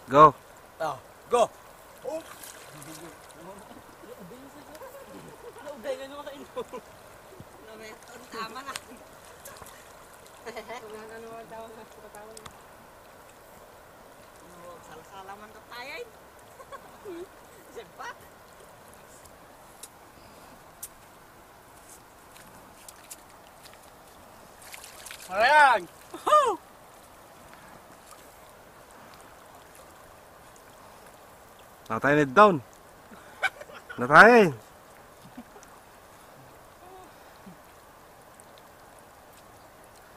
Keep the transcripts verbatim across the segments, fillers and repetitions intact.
Go. Oh, go. Naugay nga naman kayo. Tama na. Wala na naman tao na. Patawag na. Ano, salasala man ka tayo, eh. Siyempre. Ayan! Natay ni Don. Natay.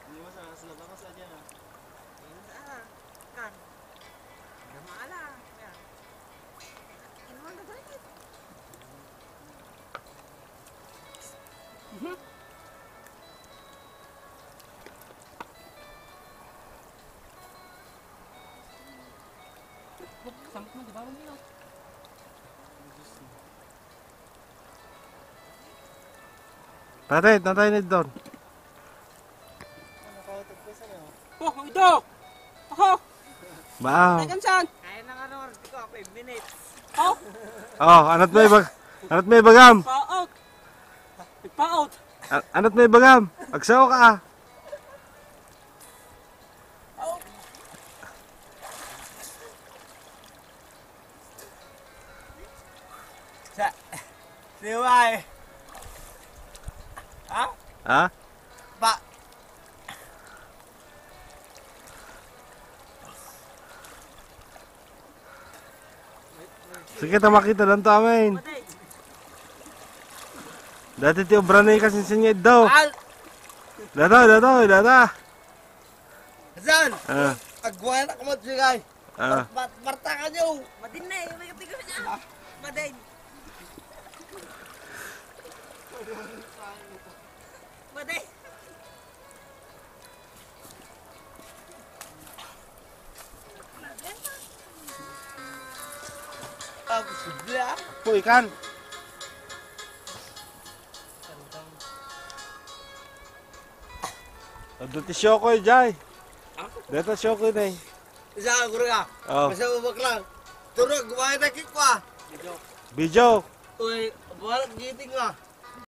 Hindi mo sa, sa labas, sa dyan, ah. Hindi mo sa, ah, kan. Hindi mo alam. Yan. Hindi mo na ganit. Mhm. Sambit mo, di ba, Romeo? Pare, natay ni Don. Oh, ito! Aha! Baaw. Tagan saan? Kaya na nga naman, di ko, five minutes. Oh! Oh, anat may bag-, anat may bagam? Paot! Paot! A-, anat may bagam? Agsaw ka, ah. Sa, di ba eh? Ha? Ha? Pa. Sige, ta makita lang to, amin. Dati ti obra na ikasinsin niya daw. Al- Data, data, data. Saan? Ah. Agwayan ako mo, Jigay. Ah. Bat-, bat-, barta ka niyo. Madin na eh, may kapigaw niya. Madin. Madin. Ah, posible, ah. Uy, kan. Adu ti siyokoy, jay. Deta siyokoy, nay. Isa, guro ka. Oh. Basta ubak lang. Turog, gumaya na kikwa. Video. Uy, balat giting, ah.